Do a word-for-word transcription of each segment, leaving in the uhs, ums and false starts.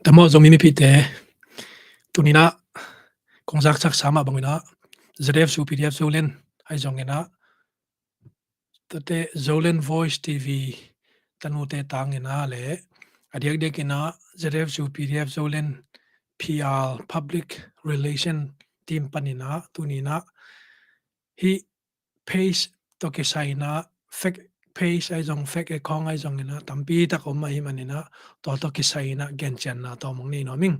Dam maw Zomi mipite, tuni-in ah kong zaksak sa mah bangin ah ZFU PDF Zoland ahi zongin ah, tuate Zoland Voice TV tanute tangin ah le a diakdiakin ah ZFU PDF Zoland PR, Public Relation Team panin ah tuni-in ah hih page tawh kisai-in ah, fake page ahi zong, fake account ahi zongin ah tampi tak om ahih manin ah, tua tawh kisai-in ah gencianna tawm hong nei nuam ing.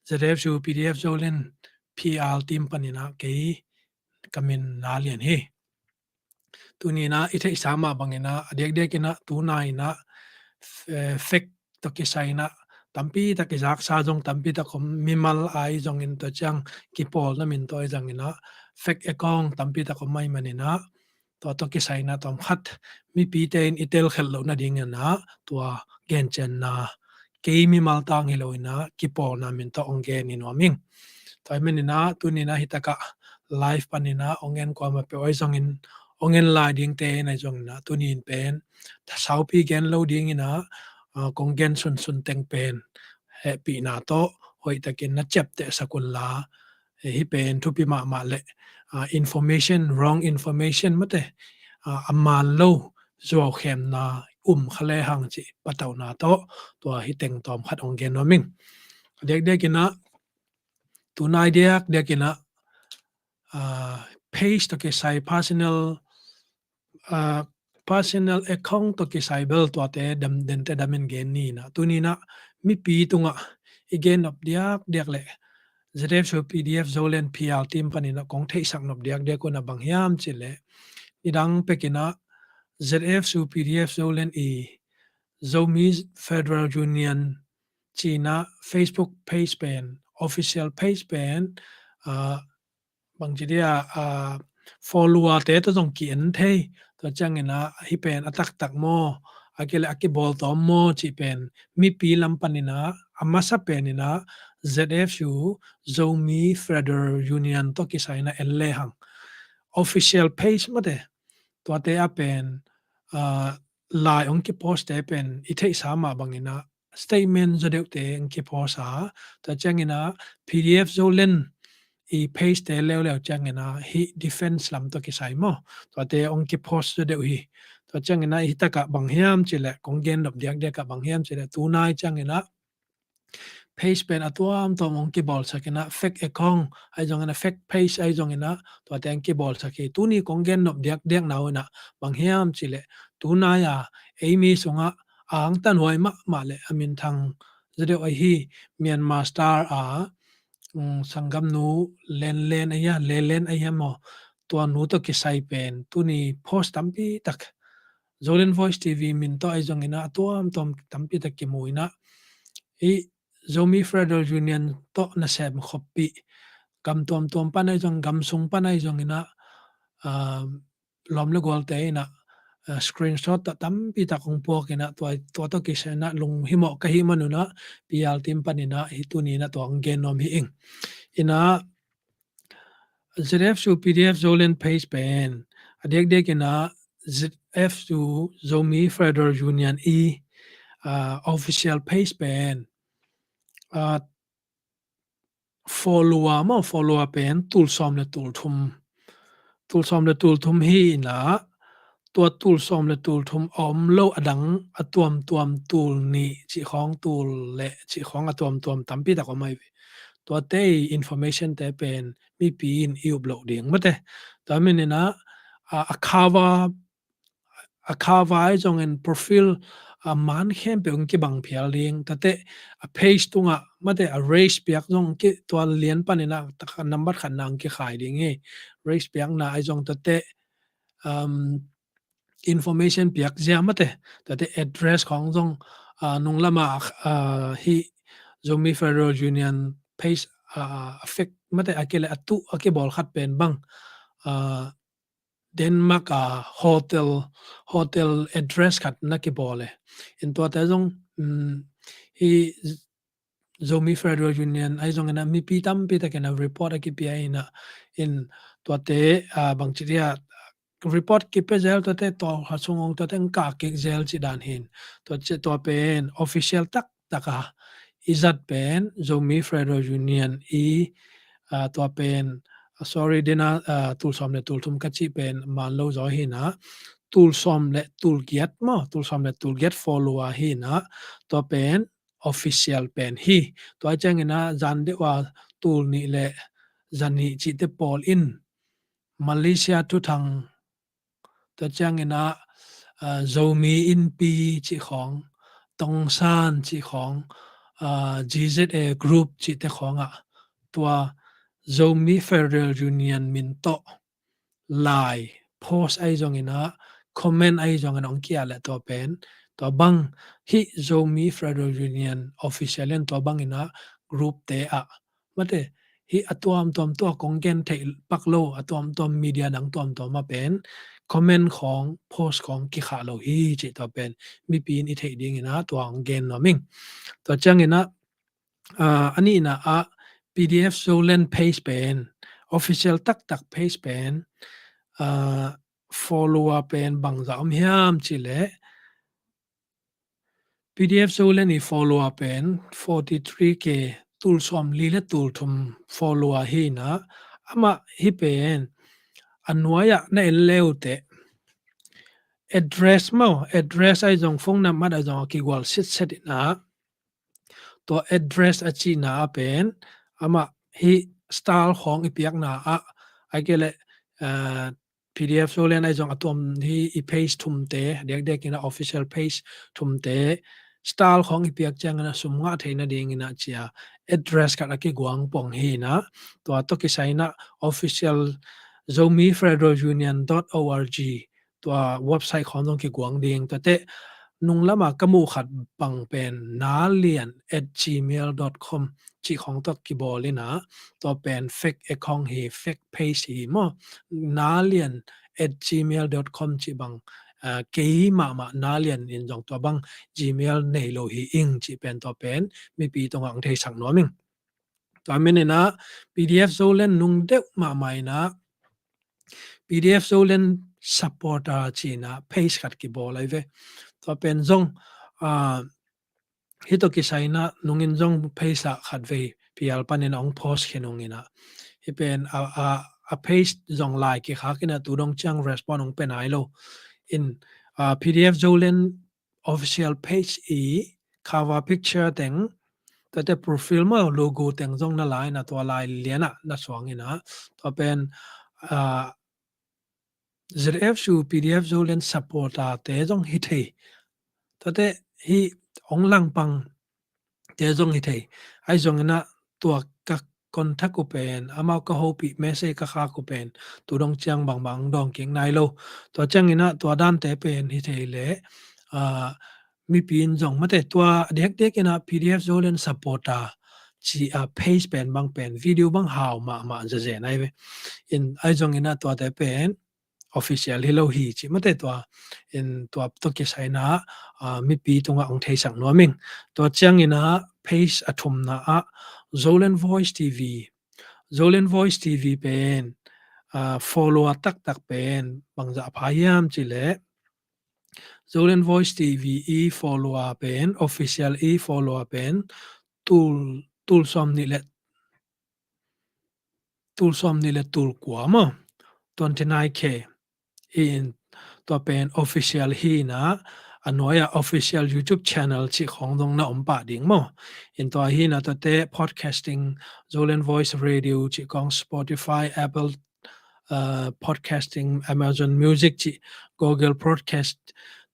ZFU PDF Zoland PR Team panin ah kei ka min Na Lian hi. Tuni-in ah i theihsa mah bangin ah a diakdiakin ah tunai-in ah, eh, fake tawh kisai-in ah tampi tak i zaksa zong tampi tak om, mimal ahi zongin, tua ciang kipawlna min tawh ahi zongin ah fake account tampi tak om ahih manin ah, tua tawh kisai-in ah tawm khat mipite in i telkhelh loh nadingin ah tua gencianna kei mimal tang hi lo-in ah kipawlna min tawh hong gen nuam ing. Tua ahih manin ah tuni-in ah hih takah live panin ah hong en kuamah peuh ahi zongin, hong en lai dingte in ahi zongin ah tuni-in pen saupi gen lo dingin ah, ah, kong gen sunsun teng pen hehpihna tawh hoihtakin na ciaptehsak un la, eh, hih pen thupi mahmah leh, ah, information, wrong information mate, ah, a man lo zuaukhemna um kha lehang cih patauhna tawh tua hih teng tawm khat hong gen nuam ing. A diakdiakin ah tunai diakdiakin ah, ah, page tawh kisai personal, ah, personal account tawh kisai bel tuate dam, dente damin gen ni-in ah, tuni-in ah mipi tungah i gen nop diakdiak leh ZFU PDF Zoland PR Team panin ah kong theihsak nop diakdiak un ah bang hiam cih leh, nidang pekin ah ZFU PDF Zoland i Zomi Federal Union ci-in ah Facebook page pen, official page pen, ah, bangci dia, ah, follower-te tawh zong ki-en thei. Tua ciangin ah hih pen a taktak maw, a kile a kibawl tawm maw cih pen mipi lam panin ah a masa penin ah ZFU, Zomi Federal Union tawh kisai-in ah en lehang, official page mate, tuate ah pen, ah, lai hong kipost-te pen i theihsa mah bangin ah statement zaw deuhte hong kipost a, tua ciangin ah PDF Zoland i page-te leuleu ciangin ah hih defense lam tawh kisai maw, tuate hong kipost zaw deuh hi. Tua ciangin ah hih takah bang hiam cih leh, kong gen nop diakdiak ah bang hiam cih leh, tunai ciangin ah page pen a tuamtuam hong kibawlsak in ah, fake account ahi zongin ah, fake page ahi zongin ah, tuate hong kibawlsak hi. Tuni kong gen nop diakdiakna uh in ah bang hiam cih leh, tunai-a ei mi sungah a angtanhuai mahmah leh a minthang zaw deuh ahi Myanmar Star a, um, sanggamnu Lenlen ahi a, Lenlen ahi a maw, tua nu tawh kisai pen tuni post tampi tak, Zoland Voice TV min tawh ahi zongin ah a tuamtuam tampi tak kimu in ah, hih Zomi Federal Union tawh nasem khoppih, gam tuamtuam pan ahi zong, gam sung pan ahi zongin ah, ah, lawm le gualte in ah, ah, screenshot tawh tampi tak hong puak in ah, tua, tua tawh kisai in ah lunghimawh ka hih man un ah PR Team panin ah hih tuni-in ah tua hong gen nuam hi ing. In ah ZFU PDF Zoland page pen a diakdiakin ah ZFU, Zomi Federal Union i, ah, official page pen, ah, follower maw, follower pen tul sawm le tul thum, tul sawm le tul thum hi in ah, tua tul sawm le tul thum a om lo a dang a tuamtuam tul nih cih khawng, tul le cih khawng a tuamtuam tampi tak om ahi ve. Tuate i information-te pen mipi in i up loh ding mate. Tua manin ah, a, a cover, a cover ahi zongin profile a man khempeuh hong kibang phial ding. Tuate a page tungah mate, a race piak zong ki, tua lian panin ah tak a nambat khatna hong kikhai ding hi. Race piakna ahi zong tuate, um, information piak zia mate, tuate address khawng zong, ah, nung lamah, ah, hih Zomi Federal Union page, ah, a fake mate, a kile a tuh a kibawl khat pen bang, ah, Denmark a hotel, hotel address khat na kibawl e. In tuate zong, um, hih Zomi Federal Union ahi zongin ah mipi tampi takin ah report a kipia in ah, in tuate, ah, bangci dia report kipia zel, tuate tawlkhat sung hong tuate hong kah kik zel cih dan hi in. Tua ci, tua pen official taktak a i zat pen Zomi Federal Union i, ah, tua pen, ah, sorry, dena, ah, tul sawm le tul thum ka cih pen man lo zaw hi na, tul sawm le tul giat maw, tul sawm le tul giat follower hi na, tua pen official pen hi. Tua ciangin ah zan deuh a tul nih le zan nih cihte pawl in Malaysia thuthang, tua ciangin ah, ah, Zomi Innpi cih khawng, Tongsan cih khawng, ah, G Z A group cihte khawngah tua Zomi Federal Union min tawh lai post ahi zongin ah, comment ahi zongin ah hong ki-at leh tua pen, tua bang hih Zomi Federal Union official in tua bangin ah group te ah, mate, hih a tuamtuam tua kong gen theih pak lo, a tuamtuam media dang tuamtuam ah pen comment khawng, post khawng kikhah lo hi cih tua pen mipi in i theih dingin ah tua hong gen nuam ing. Tua ciangin ah, ah, a nihna ah P D F Zoland page pen, official taktak page pen, ah, follower pen bangzah om hiam cih leh, P D F Zoland i follower pen forty three K, tul sawmli le tul thum follower hi na, amah hih pen a nuai-ah na en le uh teh, address maw, address ahi zong, phone number ahi zong a kigual sitset in ah, tua address a cihna ah pen amah hih style khawng i piakna ah, ahih kei leh, ah, P D F Zoland ahi zong a tuam, hih i page thumte, diakdiakin ah official page thumte style khawng i piak ciangin ah sum ngah theih nadingin ah ci-a address khat a kiguang pong hi na, tua tawh kisai in ah official Zomi Federal Union dot O R G, tua website khawng zong kiguang ding. Tua teh nung lamah ka muh khat bang pen nalian at gmail dot com cih khawng tawh kibawl in ah, tua pen fake account hi, fake page hi maw. Nalian at gmail dot com cih bang, ah, kei mahmah nalian in zong tua bang Gmail nei lo hi ing cih pen, tua pen mipi tungah hong theisak nuam ing. Tua manin ah P D F Zoland nung deuh mahmah in ah P D F Zoland supporter ci-in ah page khat kibawl ahi ve. Tua pen zong, ah, hih tawh kisai in ah nungin zong page ah khat vei pial panin hong post khin ung in ah, hih pen a, a, a page zong lai kikhak in ah tu dong ciang respond hong pia nai lo in, ah, P D F Zoland official page i cover picture teng, tua teh profile maw, logo teng zong na la in ah, tua lai lian ah na suang in ah, tua pen, ah, Z F U P D F Zoland supporter te zong hi thei. Tua teh hih hong langpang te zong hi thei. Ahi zongin ah tua ka contact uh pen, amau ka hopih, message ka khak uh pen tu dong ciang bangbang dawng kik nai lo. Tua ciangin ah tua dante pen hi thei leh, ah, mipi in zong, mate, tua diakdiakin ah P D F Zoland supporter ci-a page pen bang pen video bang hau mahmah zazen ahi ve. In ahi zongin ah tuate pen official hi lo hi cih, mate, tua in tua tawh kisai in ah, ah, mipi tungah hong theisak nuam ing. Tua ciangin ah page a thumna ah Zoland Voice T V, Zoland Voice T V pen, ah, follower taktak pen bangzah pha hiam cih leh, Zoland Voice T V i follower pen, official i follower pen tul, tul sawmnih le, tul sawmnih le tul kua maw, twenty nine K. In tua pen official hi in ah, a nuai-ah official YouTube channel cih khawng zong na om pah ding maw. In tua hi in ah tuate podcasting, Zoland Voice Radio cih khawng, Spotify, Apple, ah, Podcasting, Amazon Music cih, Google Podcast,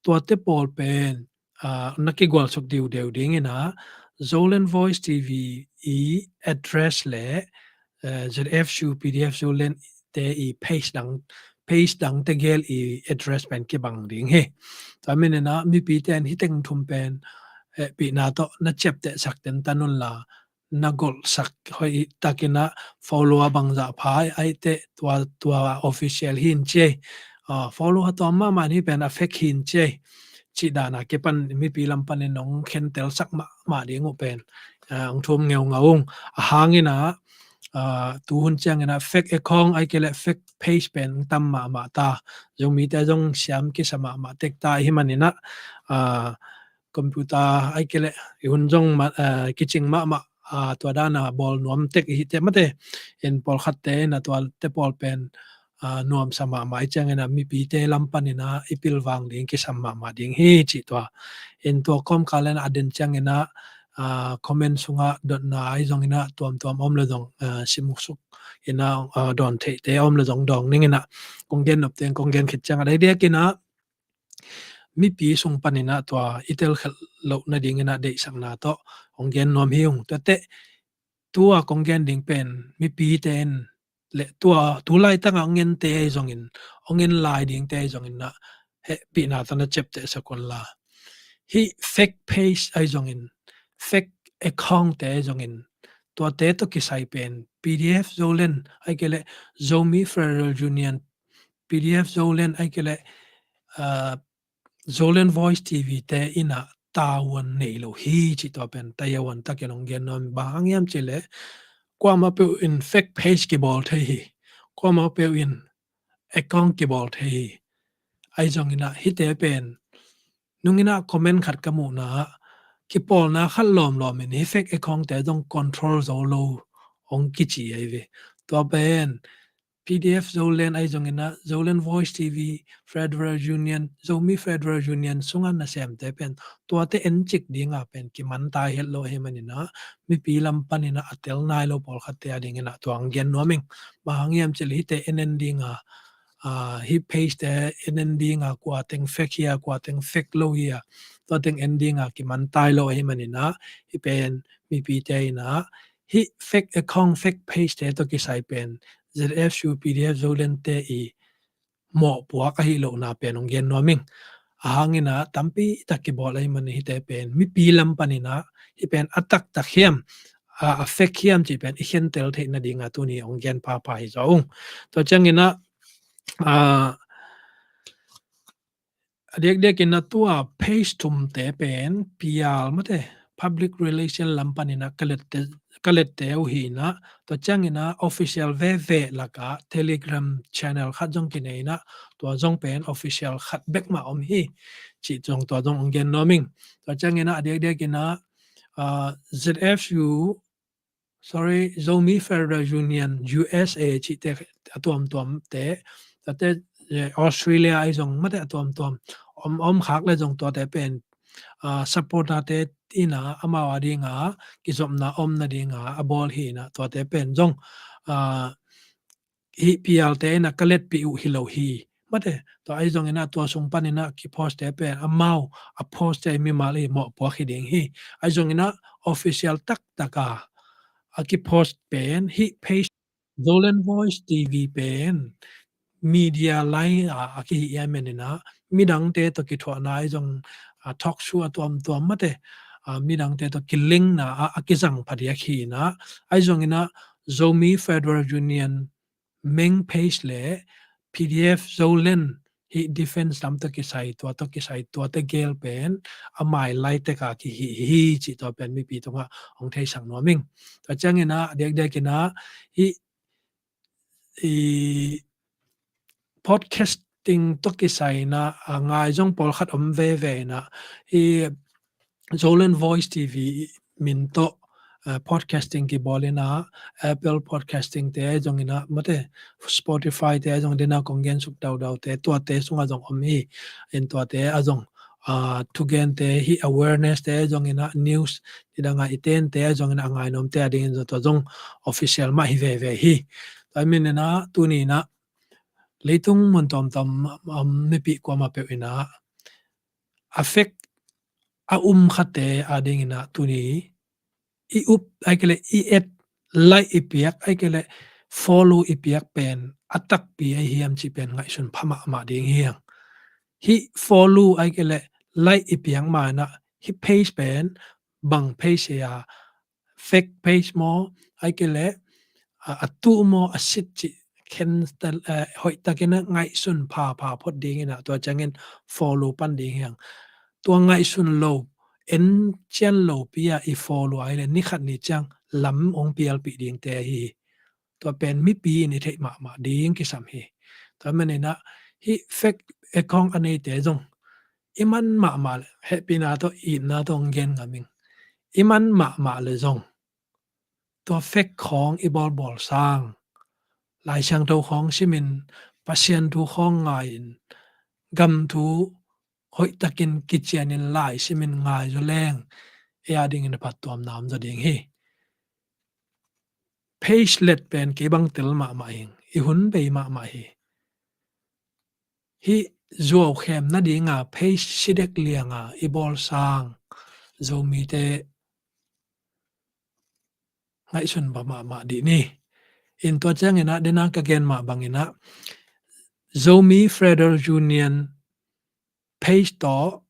tuate pawl pen, ah, na kigualsuk diudeu dingin ah Zoland Voice T V i address le, eh, Z F U P D F Zoland te i page dang, page dang tegel i address pen kibang ding hi. Tua manin ah mipite in hih teng thum pen, eh, hehpihna tawh na ciaptehsak tentan un la, na golhsak hoih takin ah follower bangzah pha ahih teh tua, tua official hi in ci ei. Ah, follower tuam mahmah in hih pen a fake hi in ci ei, cih dan a kipan mipi lam panin hong khentelsak mahmah ding uh pen, ah, hong thum ngeungau ung. Ahang in ah, ah, tuhun ciangin ah fake account ahih kei leh fake page pen tam mahmah ta. Zomite zong siam kisa mahmah tek ta ahih manin ah, ah, computer ai kei leh i hun zong ma, eh, kicing mahmah, ah, tua dana bawl nuam tek i hih teh mate. In pawlkhatte in a tuate pawl pen, ah, nuamsa mahmah i ciangin a mipite lam panin a i pilvang ding kisam mahmah ding hi cih tua. In tua kawmkal in a den ciangin a, ah, comment sungah dotna ai zongin a tuamtuam om le zong, ah, simsuk in a, ah, dawn theihte om le zong dawng ning in a kong gen nop teng kong gen khit ciang a dai diakin a mipi sung panin a tua i telkhelh loh nadingin a deihsakna tawh hong gen nuam hi ung. Tuate tua kong gen ding pen mipite in le tua tu laitangah hong ente ahi zongin, hong en lai dingte ahi zongin a hehpihna tawh na ciaptehsak un la. Hih fake page ahi zongin, fake account te ahi zongin, tuate tawh kisai pen P D F Zoland ai kei leh Zomi Federal Union, P D F Zoland ai kei leh, ah, Zoland Voice T V te in a tavuan nei lo hi cih tua pen tayavuan takin hong gen nuam. Bang hang hiam cih leh kuamah peuh in fake page kibawl thei hi. Kuamah peuh in account kibawl thei hi. Ai zongin a hihte pen nungin a comment khat ka muhna ah kipawlna khat lawmlawm in hih fake account te zong control zo lo hong kici ahi ve. Tua pen P D F Zoland ai zongin a Zoland Voice T V, Federal Union, Zomi Federal Union sungah nasemte pen tuate encik dinga pen kimantai het lo ahi manin a mipi lam panin a a tel nai lo pawlkhatte a dingin a tua hong gen nuam ing. Bang hang hiam cih leh hihte en en dinga, ah, hih page te en en dinga kua teng fake hi a, kua teng fake lo hi a, tua teng en dinga kimantai lo ahi manin a hih pen mipite in a hih fake account, fake page te tawh kisai pen Z F U P D F Zoland te i mawhpuak ahi lohna pen hong gen nuam ing. A hangin a tampi tak kibawl ahi manin hihte pen mipi lam panin a hih pen a taktak hiam, a, a fake hiam cih pen i khentel theih nadinga tuni hong gen phapha hi zaw ung. Tua ciangin a, a, a diakdiakin a tua page thumte pen P R mate, public relation lam panin a ka lette, ka lette uh hi in a, tua ciangin a official veve lakah Telegram channel khat zong kinei in a, tua zong pen official khat bek mah om hi cih zong tua zong hong gen nuam ing. Tua ciangin a diakdiakin a, ah, Z F U, sorry, Zomi Federal Union, U S A cihte a tuamtuamte, tuate, eh, Australia ai zong mate a tuamtuam om, om khak le zong tuate pen, ah, supporter te in a amau a dinga kizopna om nadinga a bawl hi in a tuate pen zong, ah, hih P R te in a ka letpih uh hi lo hi. Mate, tua ai zongin a tua sung panin a kipost te pen amau a post te mimal i mawhpuak hi ding hi. Ai zongin a official taktak a, a kipost pen hih page Zoland Voice T V pen media line a, a kihi i a menin a midangte tawh kithuahna ai zong, a, talk show a tuamtuam mate, a, midangte tawh kilingna a, a kizang phadiak hi in a, ai zongin a Zomi Federal Union main page le P D F Zoland hih defense lam tawh kisai, tua tawh kisai, tuate gel pen a mai laitek a kihi hi cih tua pen mipi tungah hong theisak nuam ing. Tua ciangin a diakdiakin a hih i podcasting tawh kisai in a, a ngai zong pawlkhat om veve in a, i Zoland Voice T V min tawh, eh, podcasting kibawl in a, Apple Podcasting te zong in a, mate, Spotify te zong dena kong gen suk daudau te, tuate sungah zong om hi, in tuate a zong, ah, thugente hih awareness te zong in a, news ti dang a i tente zong in a, a ngainuamte a dingin zong tua zong official mah hi veve hi. Tua min in a tuni in a leitung mun tuamtuam, um, mipi kuamah peuh in a a fake a um khate a dingin a tuni i up ai kei leh i et like i piak ai kei leh follow i piak pen a takpi ahi hiam cih pen ngaihsun pha mahmah ding hi hang. Hih follow ai kei leh like i piak ma in a hih page pen bang page hi a, fake page maw ai kei leh, a, a tuh maw a sit cih khen, eh, hoihtakin a ngaihsun phapha phot dingin a tua ciangin follow pan ding hi hang. Tua ngaihsun lo, en cian lopi a i follow ai leh ni khat ni ciang lam hong pialpih dingte ahi hi. Tua pen mipi in i theih mahmah ding kisam hi. Tua manin a hih fake account a neite zong i man mahmah le, hehpihna tawh itna tawh hong gen ngam ing. I man mahmah le zong tua fake khawng i bawlbawl sang, Lai Siangtho khawng simin, Pasian thu khawng ngai-in, gam thu hoihtakin kicianin lai simin ngai zaw leng, ei a dingin a phattuamna om zaw ding hi. Page let pen kei bang tel mahmah ing, i hun bei mahmah hi. Hih zuau khem nadinga page sidek lianga i bawl sang Zomite ngaihsun ba mahmah dih ni. In tua ciangin ah, dena ka gen mah bangin ah, Zomi Federal Union page tawh,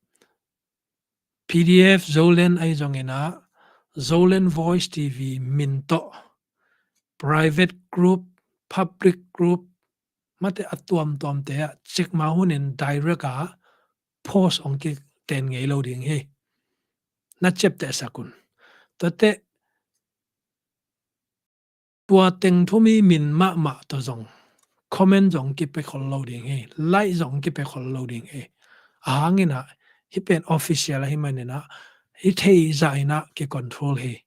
P D F Zoland ahi zongin ah, Zoland Voice T V min tawh, private group, public group, mate a tuamtuamte ah cikmah hunin direct ah post hong kiten ngei lo ding hi. Na ciapteh sak un. Tuate, tua teng thumi min mahmah tawh zong comment zong kipia khol lo ding hi, like zong kipia khol lo ding hi. A hangin ah, hih pen official ahi manin ah, hih thei zah in ah kicontrol hi.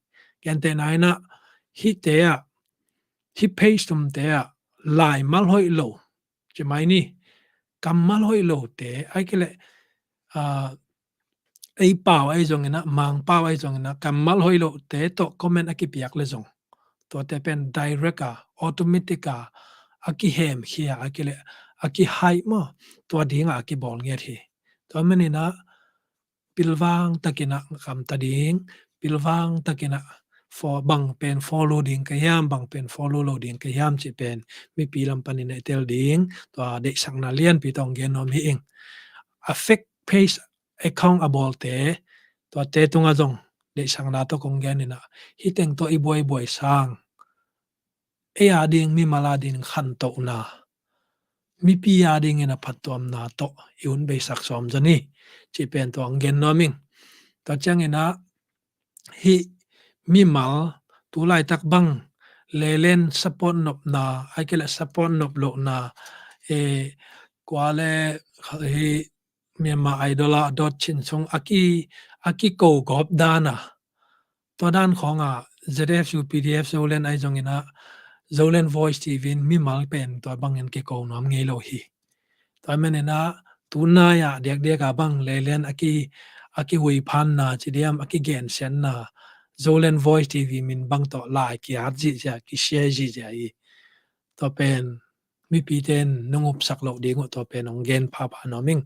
Gentehna in ah, hihte ah, hih page thumte ah, lai mal hoih lo, ci mai ni, kammal hoih lote, ahih kei leh, ah, ei pau ahi zongin ah, Mang pau ahi zongin ah, kammal hoih lote tawh comment a kipiak le zong, tuate pen direct a, automatic a, a kihemkhia, ahih kei leh a kihaih maw, tua dinga a kibawl ngiat hi. Tua manin ah, pilvang takin ah gamta ding, pilvang takin ah fo-, bang pen follow ding ka hiam, bang pen follow lo ding ka hiam cih pen mipi lam panin ah i tel ding, tua deihsakna lianpi tawh hong gen nuam hi ing. A fake page account a bawlte, tuate tungah zong deihsakna tawh kong gen in ah, hih teng tawh i buaibuai sang, ei a ding, mimal a ding khantohna, mipi a dingin a phattuamna tawh i hun beisak sawm zaw ni, cih pen tua hong gen nuam ing. Tua ciangin ah, hih mimal, tu laitak bang, lelen support nopna, ahih kei leh support nop lohna, eh, kua le, hih Myanmar Idol ah dawt chin sung a ki, a kiko gawp dan a, tua dan khawng ah Z F U P D F Zoland ahi zongin ah, Zoland Voice T V in mimal pen tua bangin kiko nuam ngei lo hi. Tua manin ah, tunai ah diakdiak a bang lelen a ki, a kihuiphanna ci diam, a kigensiatna, Zoland Voice T V min bang tawh lai ki-at zihziah, ki-share zihziah hi. Tua pen mipite in nong upsak loh ding uh, tua pen hong gen phapha nuam ing.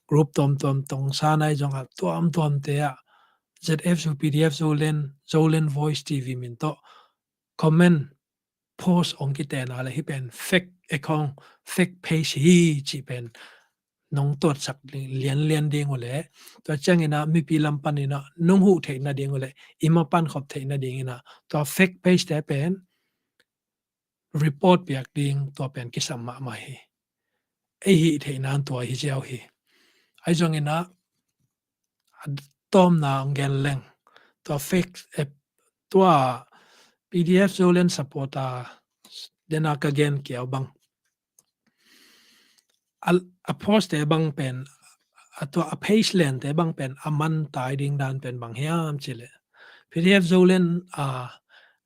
Group tuamtuam, Tongsan ahi zong ah, tuamtuamte ah, Z F U P D F Zoland, Zoland Voice T V min tawh comment post hong kiten a le, hih pen fake account, fake page hi cih pen nong tuatsak lianlian ding uh leh, tua ciangin ah mipi lam panin ah nong huh theih nading uh leh, i mapan khop theih nadingin ah, tua fake page te pen report piak ding, tua pen kisam mahmah hi. Ei hih theihna in tua hi ziau hi. Ahi zongin ah, a tawmna hong gen leng, tua fake, eh, tua P D F Zoland supporter, dena ka gen kiau bang, a, a post te bang pen, a tua a page lente bang pen a man tai ding dan pen bang hiam cih leh, P D F Zoland a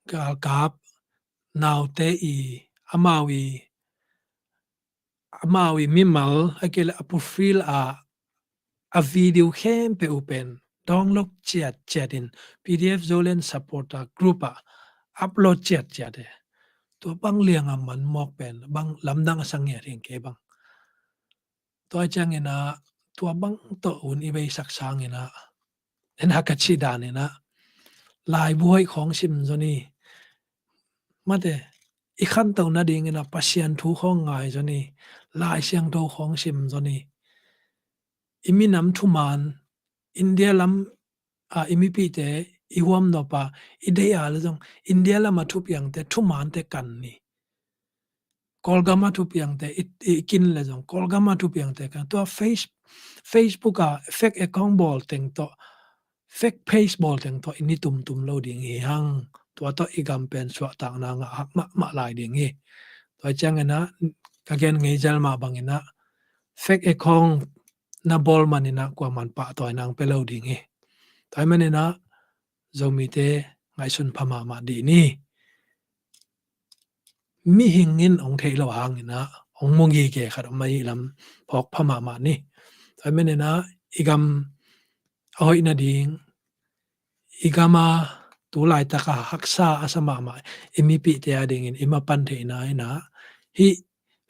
galkap naute i, amau i, amau i mimal, ahih kei leh a profile a, a video khempeuh uh pen download ciatciat in P D F Zoland supporter group ah upload ciatciat e. Tua bang lianga man mawk pen bang lamdang a sa ngiat hi ing, kei bang. Tua ciangin ah, tua bang tawh hun i beisak sangin ah, en a ka cih danin ah, laibu hoih khawng sim zaw ni. Mate, i khantoh nadingin ah Pasian thu khawng ngai zaw ni. Lai Siangtho khawng sim zaw ni. I minam thuman, India lam a i mipite i huamnop a, i deih a le zong, India lam a thupiangte, thumante kan ni. Kawlgam a thupiangte i, i kin le zong, Kawlgam a thupiangte kan. Tua Face-, Facebook a fake account bawl teng tawh, fake page bawl teng tawh i ni tumtum lo ding hi hang. Tua tawh i gam pen suahtakna ngah hak mahmah lai ding hi. Tua ciangin ah, ka gen ngei zel mah bangin ah, fake account na bawl maninah kuaman pahtawi nang pia lo ding hi. Tua hi maninah Zomite ngaihsun pha mahmah dih ni. Mihing in hong theih loh hanginah hong mu gige khat om ahi lam phawk pha mahmah ni. Tua hi maninah i gam a hoih nading, i gam a tu laitaka haksa a sa mahmah i mipihte a dingin i mapan theihna inah hih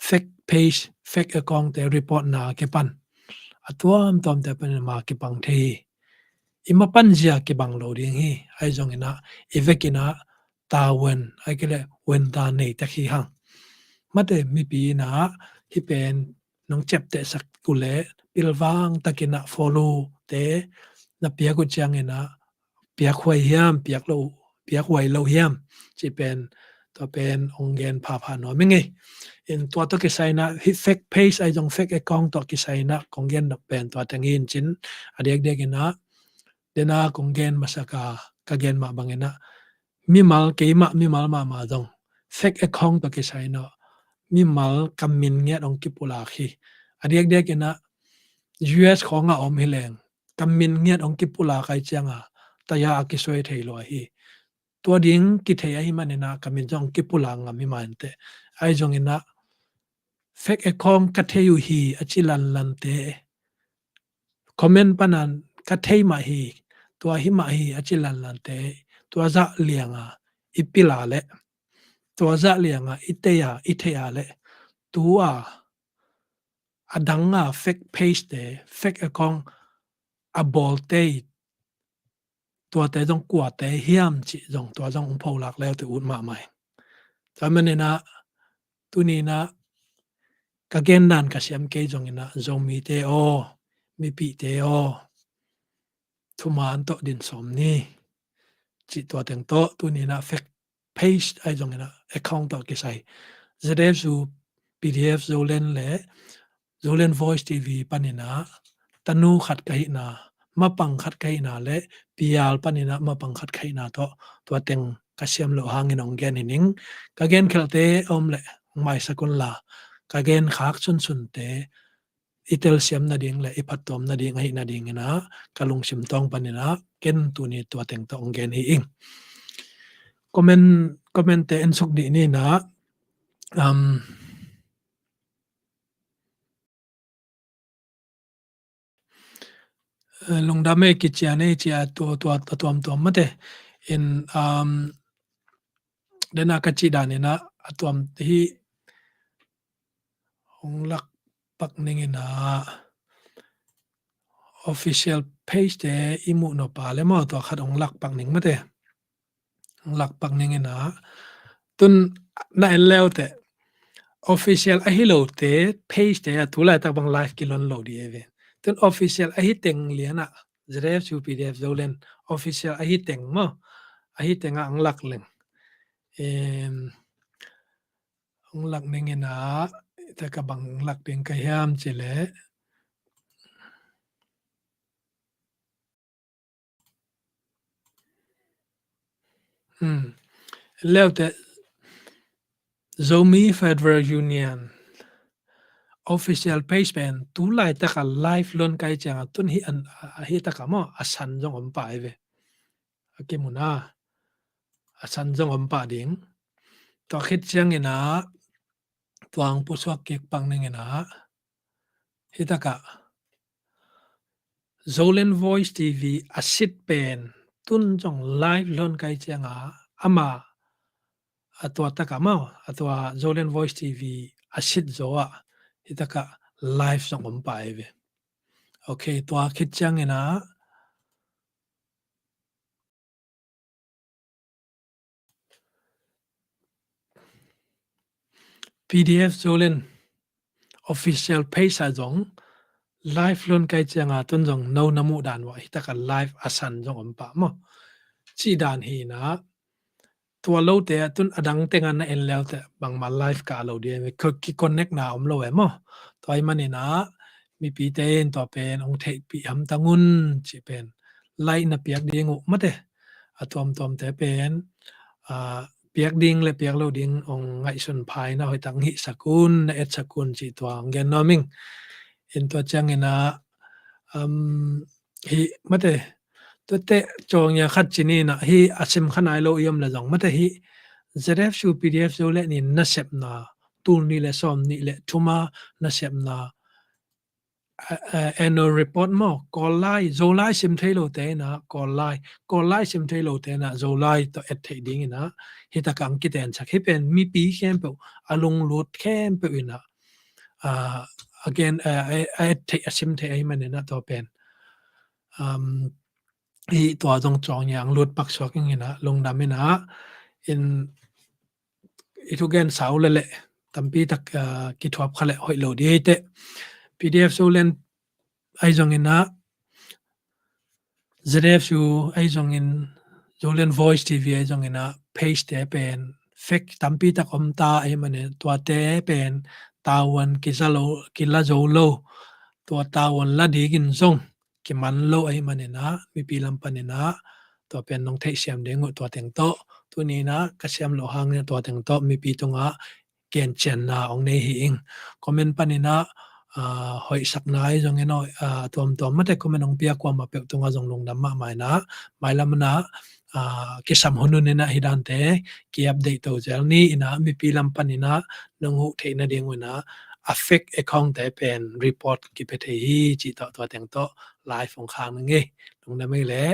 fake page, fake account te report na kipan a tuamtuamte panin ma kipang thei hi. I mapan zia kibang lo ding hi. Ahi zonginah i vekinah tavuan, ahi kei leh vuanta nei tek hi hang. Mate mipi inah hih pen nong ciaptehsak uh leh pilvang takinah follow te na piak uh cianginah piakhuai hiam, piak lo, piakhuai lo hiam cih pen, tua pen hong gen phapha nuam ing ei. In tua tawh kisai inah hih fake page ahi zong fake account tawh kisai inah kong gen nop pen tua teng hi in cin, a diakdiak inah dena kong gen masaka ka gen mah banginah mimal, keimah mimal mahmah zong fake account tawh kisai inah mimal ka min ngiat hong kipulak hi. A diakdiak inah U S khawngah om hi leng ka min ngiat hong kipulak ahi cianga taya a kisuai thei lua hi. Tua ding kithei ahi maninah ka min zong kipulak ngam hi mah inteh. Ahi zonginah fake account ka thei uh hi a ci lanlante, comment panan ka thei mah hi, tua hi mah hi a ci lanlante, tua zah lianga i pila leh, tua zah lianga i teia i theia leh, tua a danga fake page te, fake account a bawlte, tuate zong kuate hiam cih zong tua zong hong pholak leute ut mahmah hi. Tua maninah tuninah ka gendan ka siam kei zonginah Zomite aw, mipihte aw, thuman tawh din sawm ni cih tua teng tawh tuninah fake page ahi zonginah account tawh kisai Z F U P D F Zoland le Zoland Voice T V paninah tanu khat ka hihna, mapang khat ka hihna le pial paninah mapang khat ka hihna tawh tua teng ka siam loh hangin hong gen hi ning. Ka genkhelhte a om leh hong maisak unla ka genkhak sunsunte i telsiam nading le i phattuam nading ahi nadinginah ka lungsim tawng paninah ken tuni tua teng tawh hong gen hi ing. Comment, comment te en suk dih ninah, um, eh, lungdam ei, kician ei cia tua, tua, tua tuamtuam mate. In, um, dena ka cih daninah a tuam hi hong lak pak ninginah official page te i muh nop a le maw tua khat hong lak pak ning mate. Hong lak pak ninginah tun na en leute official ahi lote page te a tu laitak bang live kilon lo dih ei ve. Tun official ahi teng lianah Z F U P D F Zoland official ahi teng maw, ahi tengah hong lak leng. Em, hong lak ninginah, tua ka bang lak ding ka hiam cih leh, hmm, leute Zomi Federal Union official page pen tu laitaka live lon kai cianga tun hi an, a, a hi taka maw a san zong om pah ei ve. A kimuna a san zong om pah ding. Tua khit cianginah tuang pusuak kik pak ninginah hi taka Zoland Voice T V a sit pen tun zong live lon kai cianga ama a tua taka maw a tua Zoland Voice T V a sit zo ah hi taka live zong om pah ei ve. Ok, tua khit cianginah P D F Zoland official page ah zong live lon kai cianga tun zong no na muh dan uh ah hi taka live a san zong om pah maw. Cih dan hinah tua lote ah tun a dang tengah na en leute bangmah live kah lo dih ei ve, ki connect na om lo ei maw. Tua hi maninah mipite in tua pen hong theihpih hamtang un cih pen like na piak ding uh mate. A tuamtuamte pen, ah, piak ding le piak lo ding hong ngaihsun pha inah hoihtak hong hihsak un, na etsak un cih tua hong gen nuam ing. In tua cianginah Um, hi mate, tuate cawng ya khat ci ni na hi a sim kha nai lo i om le zong mate hi Z F U P D F Zoland in nasepna tul ni le sawm ni le thuma nasepna annual report maw, Kawl lai, Zolai sim thei lo te na Kawl lai, Kawl lai sim thei lo te na Zolai tawh et theih ding ina hi takah ang kiten sak hi pen mipi khempeuh a lunglut khempeuh ina again a et theih a sim theih ahi man ina tua pen hi tua zong cawng ya ang lut paksuak ing ina lungdam ina in i thugen sau le le tampi tak kithuap kha le hoih lo di ei te P D F Zoland ahi zong ina Z F U ahi zong in Zoland Voice T V ahi zong ina page te pen fek tampi tak om ta ahi man in tuate pen tavuan kila zo lo tua tavuan la dingin zong kiman lo ahi man ina mipi lam pan ina tua pen nong theihsiam ding uh tua teng tawh tuni ina ka siam lo hang ina tua teng tawh mipi tungah kencianna ong nei hi ing. Comment pan ina hoihsakna ahi zong ina tuamtuam mate comment ong pia kuama peuh tungah zong lungdam mahmah ina mailam ina kisam hun un ina hi dante ki update to zel ni ina mipi lam pan ina nong huh theih nading uh ina a fake account te pen report kipia thei hi cih tawh tua teng tawh live ong khang na ngei. Lungdam ei le.